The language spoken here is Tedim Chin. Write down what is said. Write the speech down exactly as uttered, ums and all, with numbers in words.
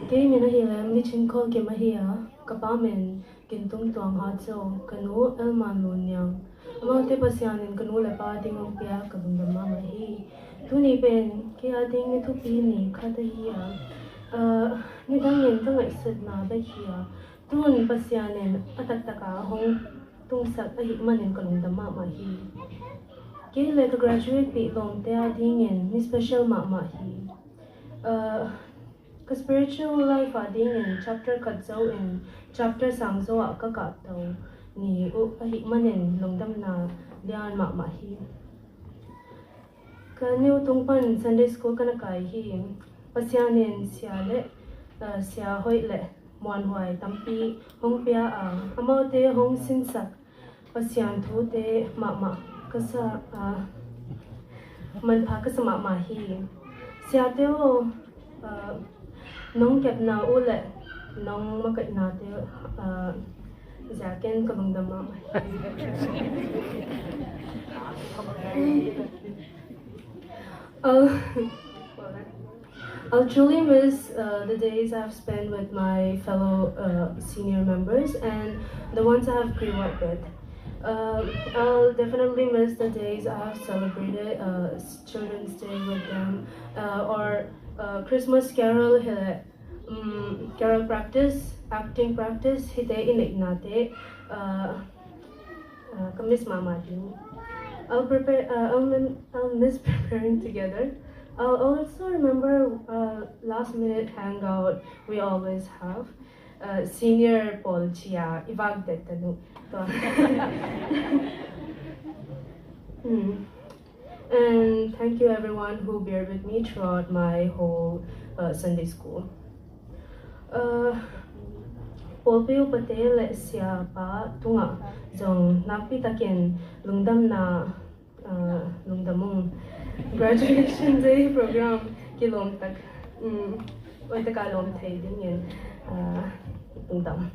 Kei min ahih leh Lichin Khawlkim ahi a, ka pa min Gintung Tuang Hat Zo, ka nu Elman Lun Niang. Amaute Pasian in ka nu le pa ding hong pia, ka lungdam mahmah hi. Tuni pen kei a ding ni thupi ni khat ahi a, ah, nidangin ka ngaihsutna bek hi a, tun Pasian in a taktak a hong tungsak ahih manin ka lungdam mahmah hi. Kei le ka graduate pih lawmte a dingin ni special mahmah hi. Ah, ka spiritual life a dingin chapter khat zo in chapter sang zo ah ka kahto ni uh ahih manin lungdamna lian mahmah hi. Ka niu tung pan Sunday school ka na kai hi. Pasian in sia le, ah, sia hoih le muanhuai tampi hong pia a, amaute hong sinsak Pasian thute mahmah ka sa, ah, manpha ka sa mahmah hi. Siate aw, ah, nong kepna uh le nong makaihnate, ah, ziakin ka lungdam mahmah hi. I'll, I'll truly miss, uh, the days I've spent with my fellow, uh, senior members and the ones I have grew up with. Um, I'll definitely miss the days I have celebrated, uh, s- Children's Day with them, uh, or, uh, Christmas Carol hi le, um, carol practice, acting practice, hihte i neihnate, uh, uh, ka miss mahmah ding. I'll prepare, uh, I'll, mem- I'll miss preparing together. I'll also remember, uh, last minute hangout we always have. Uh, senior pawl ci a i vak det ta uh. Hmm. And thank you everyone who bear with me throughout my whole, uh, Sunday school. Uh, pawlpi upate le siapa tungah zong nakpi takin lungdamna, uh, lungdam ung. Graduation Day program kilawm tak, um, hoih taka lawm thei dingin, uh, lungdam.